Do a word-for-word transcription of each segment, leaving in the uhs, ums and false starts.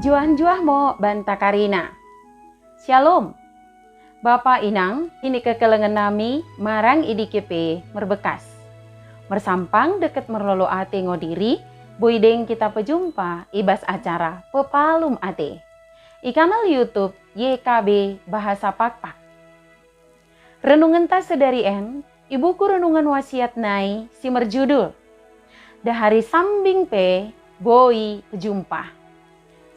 Njuah-njuah mo banta karina. Syalom. Bapa inang, nini kekelengen nami marang i dike pe merbekkas. Mersampang dekket merlolo ate ngo diri, boi deng kita pejumpa i bas acara Pepalum Ate i kanal YouTube Y K B Bahasa Pakpak. Renungenta sedari en i buku Renungan Wasiat nai si merjudul Dahari Sambing pe Boi Pejumpa.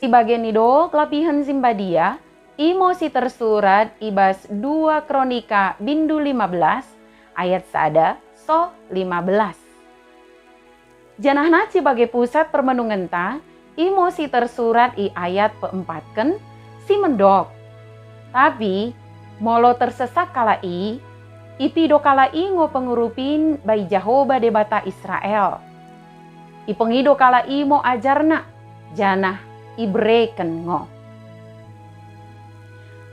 Si bage nidok lapihen si mbadia, imo si tersurat i bas dua Kronika bindu lima belas ayat sada soh lima belas. Janah nai si bage pusat permenungenta, imo si tersurat i ayat peempatken si mendok. Tapi, molo tersesak kalak i, ipido kalak i ngo pengurupin bai Jahoba Debata Israel. Ipengido kalak i mo ajarna, janah ibereken ngo.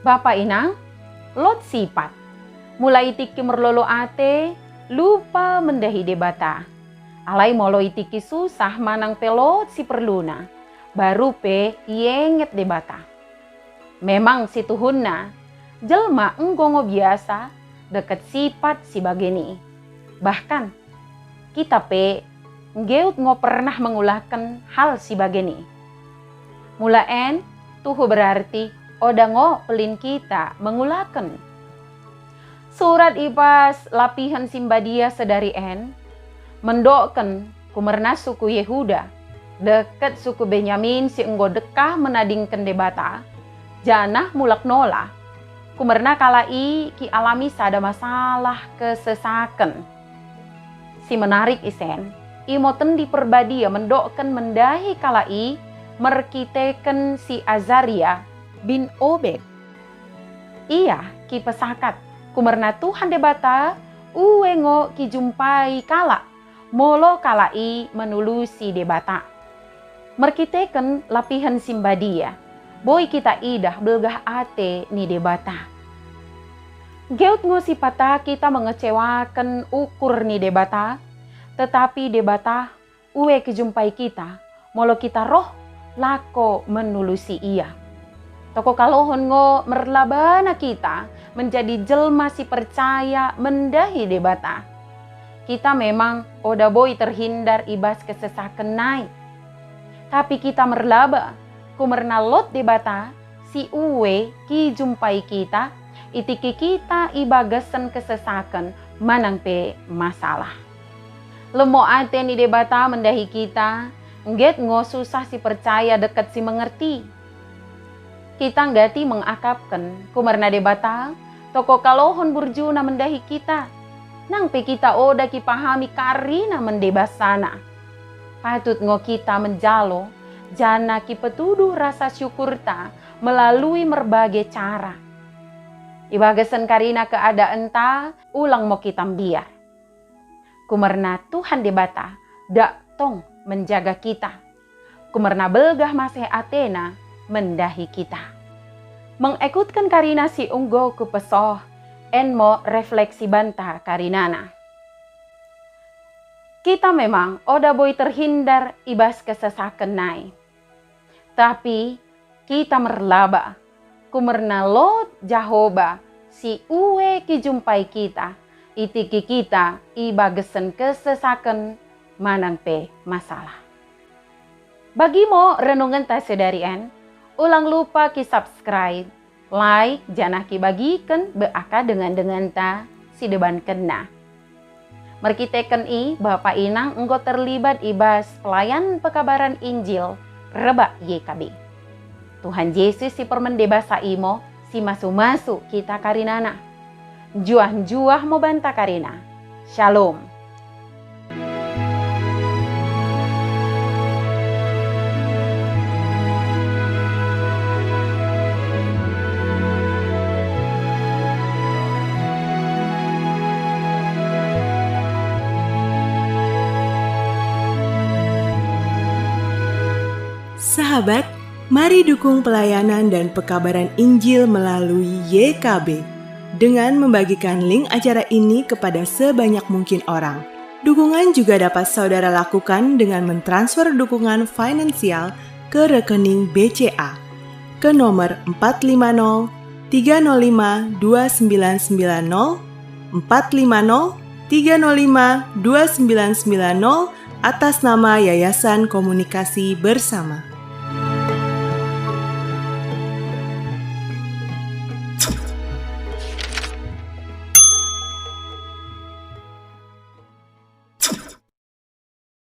Bapa inang, lot sipat. Mula i tikki merlolo ate, lupa mendahi Debata. Alai molo i tikki susah manang pe lot si perluna, baru pe ienget Debata. Memang situhunna, jelma enggo ngo biasa dekket sipat si bagen i. Bahkan, kita pe nggeut ngo pernah mengulaken hal si bagen i. Mula en, tuhu berarti oda ngo pellin kita mengulaken. Surat i bas lapihen si mbadia sedari en mendokken kumerna suku Yehuda, dekket suku Benyamin si enggo dekkah menadingken Debata, janah mulak nola. Kumerna kalak i kialami sada masalah kesesaken. Si menarik isen, imo Tendi Perbadia mendokken mendahi kalak i merkiteken si Azaria bin Obed. Ia kipesakat, kumerna Tuhan Debata ue ngo kijumpai kalak, molo kalak i menulusi Debata. Merkiteken lapihen si mbadia, boi kita idah belgah ate ni Debata. Nggeut ngo sipata kita mengecewaken ukur ni Debata, tetapi Debata ue kijumpai kita, molo kita roh lako menulusi Ia. Toko kalohon ngo merlabana kita menjadi jelma si percaya mendahi Debata. Kita memang oda boi terhindar i bas kesesaken nai. Tapi kita merlaba, kumerna lot Debata si ue kijumpai kita, i tikki kita i bagasen kesesaken manang pe masalah. Lemmo ate ni Debata mendahi kita, nggeut ngo susah si percaya dekket si mengerti. Kita nggati mengakapken, kumerna Debata toko kalohon burjuna mendahi kita, nang pe kita oda kipahami karina mende basana. Patut ngo kita menjalo, janah kipetuduh rasa syukurta melalui merbage cara. I bagasen karina keadaenta, ulang mo kita mbiar. Kumerna Tuhan Debata dak tong menjaga kita. Kumerna belgah maseh atena mendahi kita. Mengekutken karina si enggo kupesoh, en mo refleksi banta karinana. Kita memang oda boi terhindar i bas kesesaken nai. Tapi kita merlaba, kumerna lot Jahoba si ue kijumpai kita, i tikki kita i bagasen kesesaken manang pe masalah. Bagi mo renungenta sedari en, ulang lupa ki-subscribe, like, janah kibagiken bak dengan-denganta si debankenna. Merkiteken i, Bapa Inang enggo terlibat i bas pelayan pekabaran Injil rebbak Y K B. Tuhan Jesus si permende basa i mo si masu-masu kita karinana. Njuah-njuah mo banta karina. Shalom. Sahabat, mari dukung pelayanan dan pekabaran Injil melalui Y K B dengan membagikan link acara ini kepada sebanyak mungkin orang. Dukungan juga dapat saudara lakukan dengan mentransfer dukungan finansial ke rekening B C A, ke nomor empat lima nol tiga nol lima dua sembilan sembilan nol, empat lima nol tiga nol lima dua sembilan sembilan nol, atas nama Yayasan Komunikasi Bersama.